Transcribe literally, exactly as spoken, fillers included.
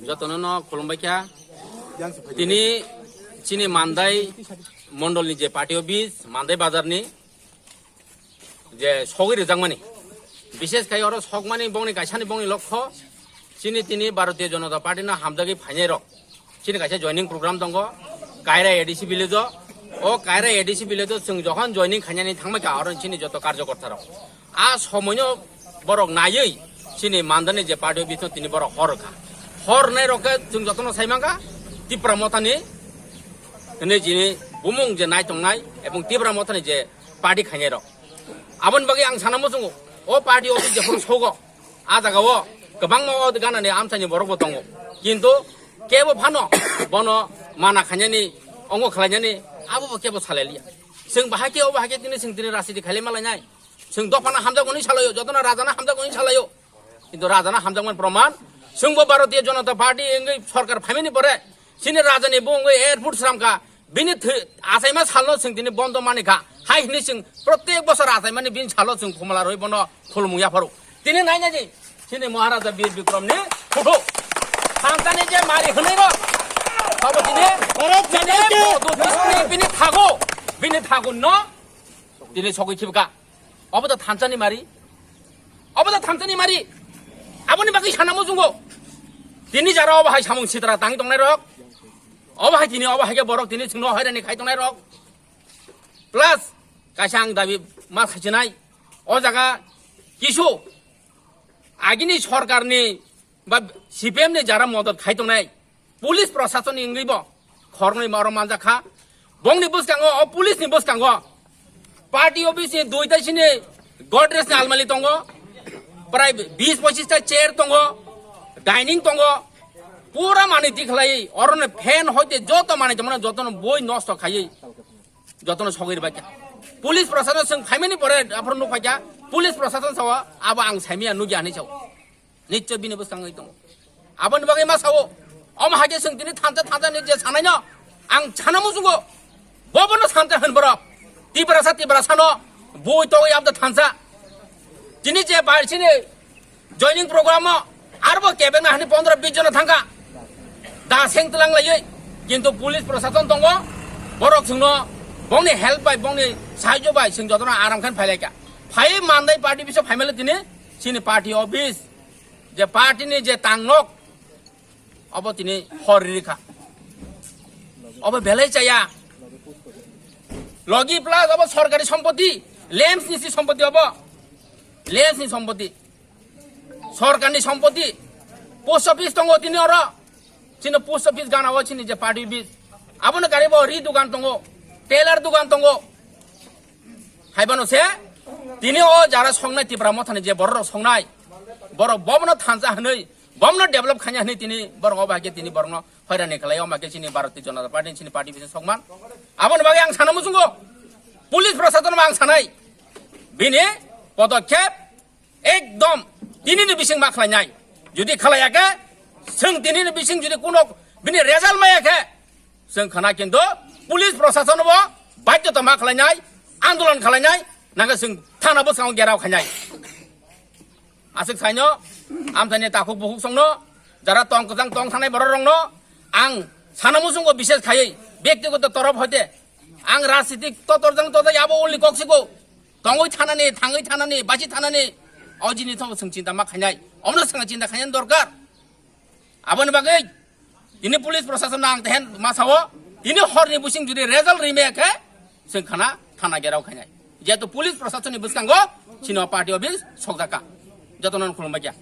Jotono no khulumbai kha. Tini chini Mandai mondol ni je party office, Mandai bazar ni je sogwi rijakmani, bishes khai oro sokmani bongni kaisani bongni lokho, chini tini Bharatiya Janata Party no hamjagwi phainai rok. Chini kaisa joining program tongo Kaira A D C village o. O Kaira A D C village o chwng jokhon joining khainani thangbai kha, oro chini joto karjokorta rok. A somoino borok naiwi chini Mandani je party office no tini borok hor kha. Hor nai rok khe chwng jotono sai mankha Tipra Mothani hwnwi chini bumung je nai tongnai ebong Tipra Mothani je party khainai rok. Aboni bagwi ang sana muchungo, o party office jephuru sogo, a jaga o kwbangma o ganani amchaini borok bo tongo, kintu kebo phano bono mana khainani, ongo khlainani abo bo kebo salai liya. Chwng bahai khe o bahai khe tini chwng tini rajniti khailai malainai. Chwng dophano hamjakmani salaio, jotono rajano hamjakmani salaio. Kintu rajano hamjakmani proman, chwngbo Bharatiya Janata Party wngwi sorkar phaimani pore chini rajani bo wngwi airport sramkha, bini thwi-, achaima salno chwng tini bondo manikha. Hai hwnwi chwng protek bosor achaimani bini salo chwng khumla rwi bono khulumung yapharo. Tini nainani chini Maharaja Bir Bikramni photo. Thansani je mari hwnwi rok. Abo tini, tini bini thago, bini thago no tini sogwi khibka. Obo da thansani mari. Obo da thansani mari. Aboni bagwi sana muchungo. Tini jara obo hai samung sitra tang tongnai rok. Obo hai tini, obo hai khe borok tini chwngno hairani khai tongnai rok. Plus, kaisa ang dabi ma khachinai. O jaga kisu agini sorkarni ba C P M ni jara modot khai tongnai police proshasonni wngwi bo khornwi ma oro manjak kha. Bongni bwskango, o police ni bwskango party office ni duita sini Godrej ni almali tongo, prai bis pochis ta chair tongo, dining tongo, pura mani tikhlai oro no fan hoite joto mani tongmani joto no boi nosto khaiwi joto no sogwi rwbaikha. Police proshasano chwng phaimani pore aphuru nukphaikha, police proshasan sao abo ang saimanya nukya hinwi sao. Nichoi bini bwskangwi tongo. Aboni bagwi ma sao, omo hai khe chwng tini thansa thansa ni je sanaino ang sana muchungo. Bobono thansa hwn borok. Tiprasa Tiprasano bui togwi abda thansa. Tini je bai chini joining program o arbo kebengna hani pondro bis jona thangkha. Da seng tlang laiwi. Kintu police proshashan tongo. Borok chwngno bongni help bai, bongni sahajyo bai chwng jotono aram khan phailaikha. Phai Mandai party bisa phaimale tini chini party office je party ni je tangnok obo tini hor rikha. Obo belai chaya. Logi plus obo sorkari sompoti, lems ni si sompoti obo. Lems ni sompoti. Sorkar ni sompoti. Post office tongo tini oro. Chini post office gana o chini je party office. Abono gari bo ri dugan tongo. Tailor dugan tongo. Haibano se tini o jara songnai Tipra Mothani je borok rok songnai, borok bobono thansa hwnwi, bobono develop khaina hwnwi tini borok obo hai khe tini borokno hoirani khlai, omo khe chini Bharatiya Janata Party chini party bising sokman. Aboni bagwi ang sana muchungo police proshashan ang sanai bini podokkhep ekdom tini ni bising ma khlainai. Jodi khlaiya khe, chwng tini ni bising jodi kuno bini result maya khe, chwng khana kintu police proshashan bo baidhyota ma khlainai, andolon khlainai, nangkhe chwng thana bwskango gherao khainai. Aswk saino, amthani takhuk bukhuk songno, jara tong kwchang tong thanai borok rokno, ang sana muchungo bishes khaiwi, byaktigoto torof hoite, ang rajnitik totorjang todai abo only kok siko, tongwi thanani, thangwi thanani, bachi thanani, o jini thangbo chwng chinta ma khainai, omno chwng chinta khainani dorkar. Aboni bagwi tini police proshashan ang tehen ma sao, tini horni bising jodi result rimaya khe, chwng khana thana gherao khainai. Jehetu police proshashan ni bwskango chini party office sokjakha. Jotono khulumbai kha.